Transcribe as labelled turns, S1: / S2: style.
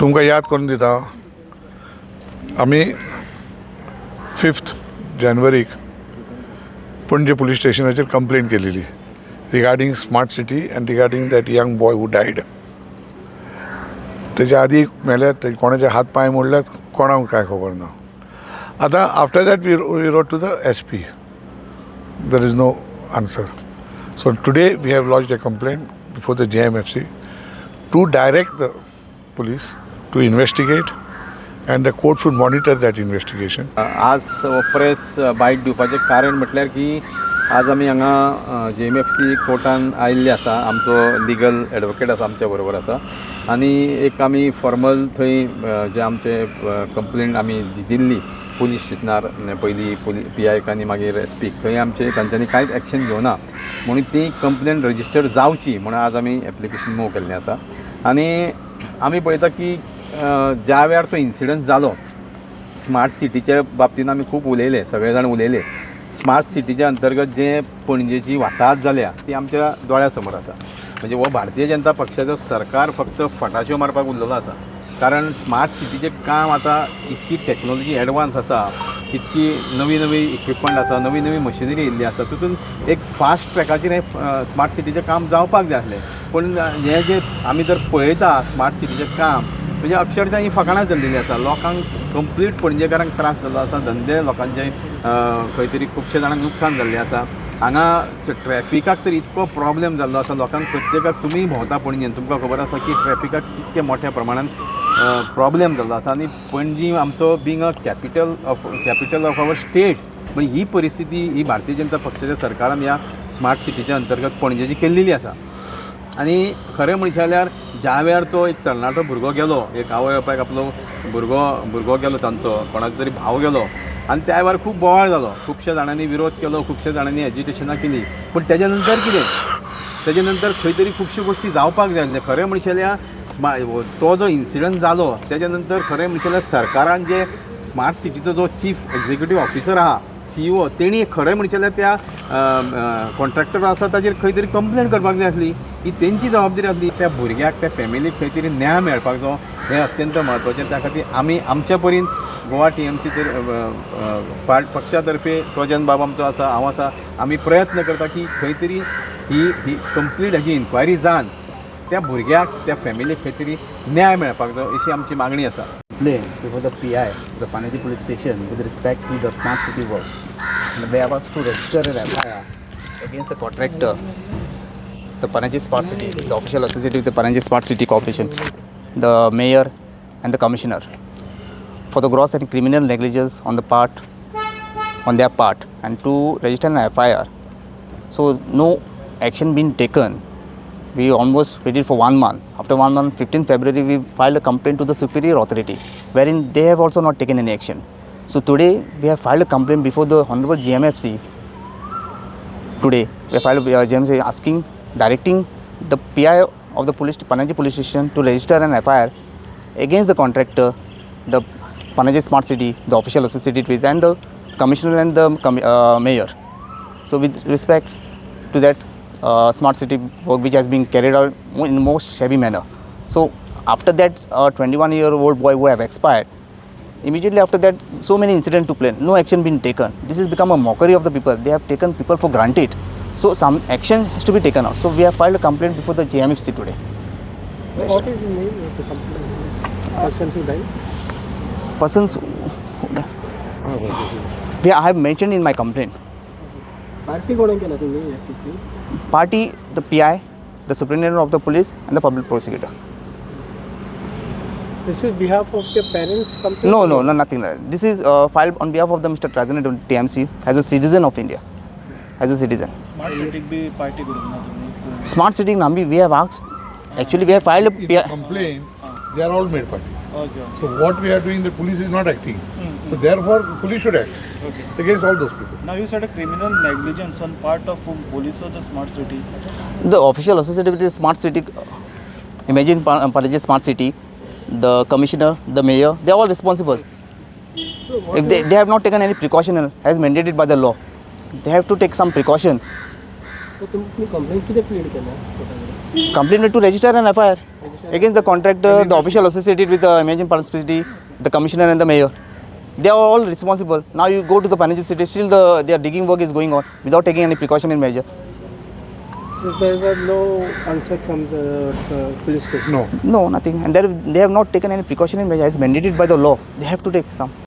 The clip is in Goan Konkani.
S1: तुमकां याद करून दिता, आमी फिफ्थ जानेवारीक पणजे पुलीस स्टेशनाचेर कंप्लेन केलेली regarding Smart City and regarding that young boy who died. तेच्या आदी मेल्यात, ते कोणाचे हात पांय मोडल्यात, कोणाक कांय खबर ना. आतां after that we wrote to the SP. There is no answer. So today we have lodged a complaint before the JMFC to direct the police to investigate, and the court should monitor that investigation.
S2: आज प्रेस बायट दिवपाचें कारण म्हटल्यार की आज आमी हांगा जेएमएफसी कोर्टान आयिल्ले आसा. आमचो लिगल एडवोकेट आसा, आमच्या बरोबर आसा आनी एक आमी फॉर्मल थंय जे आमचे कंप्लेन आमी जी दिल्ली पुलीस स्टेशनार, पयलीं पी आयक आनी मागीर एस पीक, थंय आमचे तांच्यांनी कांयच एक्शन घेवना म्हणून ती कंप्लेन रजिस्टर जावची म्हणून आज आमी एप्लिकेशन मूव केल्लें आसा. आनी आमी पळयता की ज्या वेळार तो इन्सिडंट जालो, स्मार्ट सिटीच्या बाबतीन आमी खूब उलयले, सगळे जाण उलयले. स्मार्ट सिटीच्या अंतर्गत जे पणजेची वाताहत जाल्या ती आमच्या दोळ्या समोर आसा. म्हणजे हो भारतीय जनता पक्षाचो सरकार फक्त फटाश्यो मारपाक उरलेलो आसा, कारण स्मार्ट सिटीचें काम आतां इतकी टॅक्नोलॉजी एडवान्स आसा, इतकी नवी नवी इक्विपमेंट आसा, नवी नवी मशिनरी येयल्ली आसा, तितून एक फास्ट ट्रॅकाचेर हें स्मार्ट सिटीचें काम जावपाक जाय आसलें. पूण हें जें आमी जर पळयता स्मार्ट सिटीचें काम, म्हणजे अक्षरशः ही फकाणां चल्लेली आसा. लोकांक, कंप्लीट पणजेकारांक त्रास जाल्लो आसा. धंदे लोकांचे खंय तरी खुबशे जाणांक नुकसान जाल्लें आसा. हांगा ट्रॅफिकाक तर इतको प्रॉब्लेम जाल्लो आसा लोकांक प्रत्येकाक. तुमी भोंवता पणजेन, तुमकां खबर आसा की ट्रॅफिकाक कितके मोठ्या प्रमाणान प्रॉब्लेम जाल्लो आसा. आनी पणजी आमचो being a capital of our state, म्हणजे ही परिस्थिती ही भारतीय जनता पक्षाच्या सरकारान ह्या स्मार्ट सिटीच्या अंतर्गत पणजेची केल्लेली आसा. आनी खरें म्हणशात जाल्यार ज्या वेळार तो एक तरणाटो भुरगो गेलो, एक आवय बापायक आपलो भुरगो गेलो, तांचो कोणाचो तरी भाव गेलो आनी त्या वेळार खूब बोवाळ जालो, खुबश्या जाणांनी विरोध केलो, खुबश्या जाणांनी एजिटेशनां केली. पूण तेज्या नंतर कितें? तेजे नंतर खंय तरी खुबश्यो गोश्टी जावपाक जाय आसल्यो. खरें म्हणशे जाल्यार तो जो इन्सिडंट जालो तेज्या नंतर खरें म्हणशे जाल्यार सरकारान जे स्मार्ट सिटीचो जो चीफ एक्झिक्युटीव ऑफिसर आहा, सीईओ, तेणी खरें म्हणचें जाल्यार त्या कॉन्ट्रॅक्टर आसा ताजेर खंय तरी कंप्लेन करपाक जाय आसली. ही तेंची जबाबदारी आसली. त्या भुरग्याक, त्या फॅमिलीक खंय तरी न्याय मेळपाक जायो, हें अत्यंत म्हत्वाचें. त्या खातीर आमी आमच्या परीन गोवा टीएमसी तर पार्ट पक्षा तर्फे प्रजन बाब आमचो आसा, हांव आसा, आमी प्रयत्न करता की खंय तरी ही कंप्लीट हाजी इन्क्वायरी जावन त्या भुरग्याक, त्या फॅमिलीक खंय तरी न्याय मेळपाक जाय, अशी आमची मागणी आसा.
S3: Complaint before the PI, the Panaji Police Station, with respect to the smart city work. And we are about to register an FIR against the contractor, the Panaji Smart City, the official associated with the Panaji Smart City Corporation, the mayor and the commissioner, for the gross and criminal negligence on their part, and to register an FIR. So no action been taken. We almost waited for one month. After one month, 15 February, we filed a complaint to the superior authority, wherein they have also not taken any action. So today we have filed a complaint before the Honorable JMFC. Today we have filed a JMFC asking, directing the PI of the police, Panaji Police Station, to register an FIR against the contractor, the Panaji Smart City, the official associated with, and the commissioner and the mayor. So with respect to that smart city work which has been carried out in most shabby manner. So after that 21-year-old boy who have expired, immediately after that so many incidents took place, no action been taken. This has become a mockery of the people. They have taken people for granted. So some action has to be taken out. So we have filed a complaint before the JMFC today.
S4: What is the name of the company? Person who died?
S3: Persons, I have mentioned in my complaint.
S4: Party कोणाक केला तुम्ही याची?
S3: Party, the PI, the superintendent of the police and the public prosecutor.
S4: This is behalf of your parents' complaint?
S3: No, nothing like that. This is filed on behalf of the Mr. President of TMC as a citizen of India, as a citizen.
S5: Smart सिटीक बी पार्टी करूंक ना तुमी?
S3: Smart City Nambi, we have asked, actually we have filed a
S1: In
S3: PI.
S1: The complaint, they are all made parties.
S5: Okay.
S1: So what we are doing, the police is not acting. So therefore, police should act against all those people.
S5: Now you said a criminal negligence on part of whom, police or the Smart City?
S3: The official associated with the Smart City, imagine Panaji Smart City, the commissioner, the mayor, they are all responsible.
S4: So what
S3: If they have not taken any precaution as mandated by the law, they have to take some precaution.
S4: So तुम्ही कंप्लेंट किती प्लीड केला?
S3: Complaint to register an FIR. Against the contractor, the official associated with the Imagine Smart City, the commissioner and the mayor. They are all responsible. Now you go to the Panaji city, still their digging work is going on without taking any precautionary measure.
S4: So there was no answer from the police station.
S1: No.
S3: No, nothing. And they have not taken any precautionary measure as mandated by the law. They have to take some.